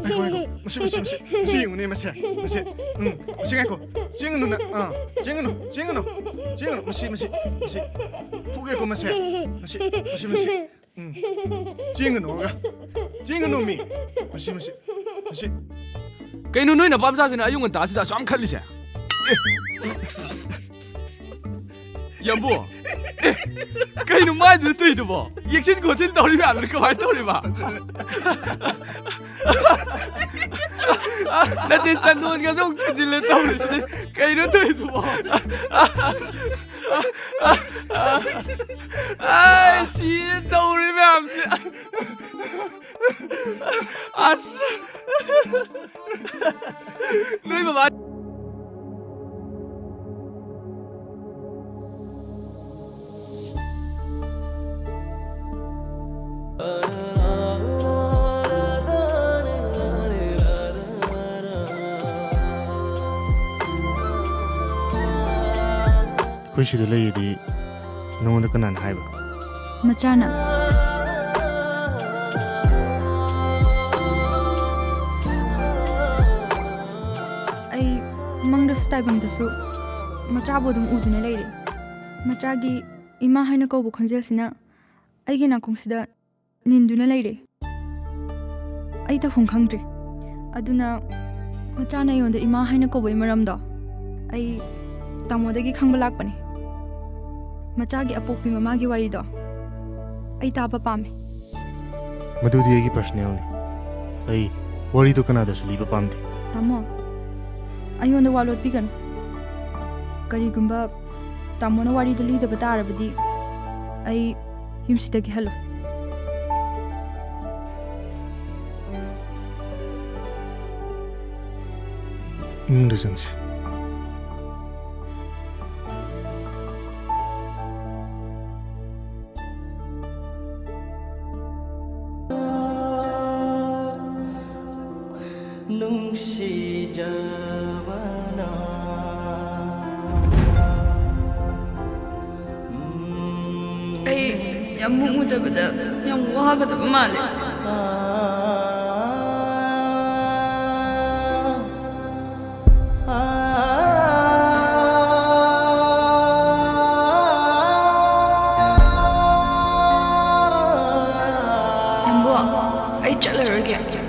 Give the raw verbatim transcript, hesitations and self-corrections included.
ꯉꯥꯏꯈꯣ, ꯉꯥꯏꯈꯣ꯫ ꯃꯁꯤ, ꯃꯁꯤ, ꯃꯁꯤ, ꯃꯁꯤ ꯌꯦꯡꯉꯨꯅꯦ, ꯃꯁꯦ꯫ ꯃꯁꯦ꯫ ꯎꯝ, ꯃꯁꯤ ꯉꯥꯏꯈꯣ꯫ ꯆꯦꯡꯒꯅꯨ ꯅꯪ꯫ ꯑꯥ, ꯆꯦꯡꯒꯅꯨ, ꯆꯦꯡꯒꯅꯨ, ꯆꯦꯡꯒꯅꯨ꯫ ꯃꯁꯤ, ꯃꯁꯤ, ꯃꯁꯤ꯫ ꯐꯨꯒꯦꯀꯣ, ꯃꯁꯦ꯫ ꯃꯁꯤ, ꯃꯁꯤ, ꯃꯁꯤ꯫ ꯎꯝ꯫ ꯆꯦꯡꯒꯅꯨ ꯍꯥꯏꯔꯒ꯫ ꯆꯦꯡꯒꯅꯨ ꯃꯤ꯫ ꯃꯁꯤ, ꯃꯁꯤ, ꯃꯁꯤ꯫ ꯀꯩꯅꯣ ꯅꯣꯏ ꯅꯄꯥ ꯃꯆꯥꯁꯤꯅ ꯑꯌꯨꯛ ꯉꯟꯇꯥꯁꯤꯗ ꯑꯁꯨꯛ ꯌꯥꯝ ꯈꯠꯂꯤꯁꯦ? ꯑꯦ꯫ ꯌꯥꯝꯕꯨ꯫ ꯑꯦ, ꯀꯩꯅꯣ ꯃꯥꯏꯗꯨꯗ ꯇꯧꯔꯤꯗꯨꯕꯣ? ꯌꯦꯛꯁꯤꯟ ꯈꯣꯠꯆꯤꯟ ꯇꯧꯔꯤ ꯃꯌꯥꯝꯗꯨꯅ ꯀꯃꯥꯏꯅ ꯇꯧꯔꯤꯕ? ꯅꯠꯇꯦ, ꯆꯟꯗꯣꯟꯒꯁꯨ ꯑꯃꯨꯛ ꯊꯤꯟꯖꯤꯜꯂꯦ ꯇꯧꯔꯤꯁꯤꯗꯤ꯫ ꯀꯩꯅꯣ ꯇꯧꯔꯤꯗꯨꯕꯣ? ꯑꯥꯏ, ꯁꯤꯔꯦ ꯇꯧꯔꯤ ꯃꯌꯥꯝꯁꯦ꯫ ꯑꯁ꯫ ꯅꯣꯏ ꯕꯕꯥ꯫ ꯑꯩꯈꯣꯏ ꯁꯤꯗ ꯂꯩꯌꯦꯗꯤ ꯅꯉꯣꯟꯗ ꯀꯅꯥꯅ ꯍꯥꯏꯕ? ꯃꯆꯥꯅ꯫ ꯑꯩ ꯃꯪꯗꯁꯨ ꯇꯥꯏꯕꯪꯗꯁꯨ ꯃꯆꯥꯕꯨ ꯑꯗꯨꯝ ꯎꯗꯨꯅ ꯂꯩꯔꯦ꯫ ꯃꯆꯥꯒꯤ ꯏꯃꯥ ꯍꯥꯏꯅ ꯀꯧꯕ ꯈꯣꯟꯖꯦꯜꯁꯤꯅ ꯑꯩꯒꯤ ꯅꯥꯀꯣꯡꯁꯤꯗ ꯅꯤꯟꯗꯨꯅ ꯂꯩꯔꯦ꯫ ꯑꯩ ꯇꯧꯐꯝ ꯈꯪꯗ꯭ꯔꯦ꯫ ꯑꯗꯨꯅ ꯃꯆꯥꯅ ꯑꯩꯉꯣꯟꯗ ꯏꯃꯥ ꯍꯥꯏꯅ ꯀꯧꯕꯒꯤ ꯃꯔꯝꯗꯣ ꯑꯩ ꯇꯥꯃꯣꯗꯒꯤ ꯈꯪꯕ ꯂꯥꯛꯄꯅꯦ꯫ ꯃꯆꯥꯒꯤ ꯑꯄꯣꯛꯄꯤ ꯃꯃꯥꯒꯤ ꯋꯥꯔꯤꯗꯣ ꯑꯩ ꯇꯥꯕ ꯄꯥꯝꯃꯦ꯫ ꯃꯗꯨꯗꯤ ꯑꯩꯒꯤ ꯄꯔꯁꯅꯦꯜꯅꯤ꯫ ꯑꯩ ꯋꯥꯔꯤꯗꯣ ꯀꯅꯥꯗꯁꯨ ꯂꯤꯕ ꯄꯥꯝꯗꯦ꯫ ꯇꯥꯃꯣ, ꯑꯩꯉꯣꯟꯗ ꯋꯥ ꯂꯣꯠꯄꯤꯒꯅꯨ꯫ ꯀꯔꯤꯒꯨꯝꯕ ꯇꯥꯃꯣꯅ ꯋꯥꯔꯤꯗꯣ ꯂꯤꯗꯕ ꯇꯥꯔꯕꯗꯤ ꯑꯩ ꯌꯨꯝꯁꯤꯗꯒꯤ ꯍꯜꯂꯣꯏ꯫ ꯏꯃꯨꯡꯗ ꯆꯪꯁꯤ꯫ ꯅꯨꯡꯁꯤꯖꯕꯅ꯫ ꯑꯩ ꯌꯥꯝ ꯃꯨꯛ ꯃꯨꯗꯕꯗ ꯌꯥꯝ ꯋꯥꯒꯗꯕ ꯃꯥꯜꯂꯦ꯫ ꯆꯠꯂꯔꯣꯏꯒꯦ꯫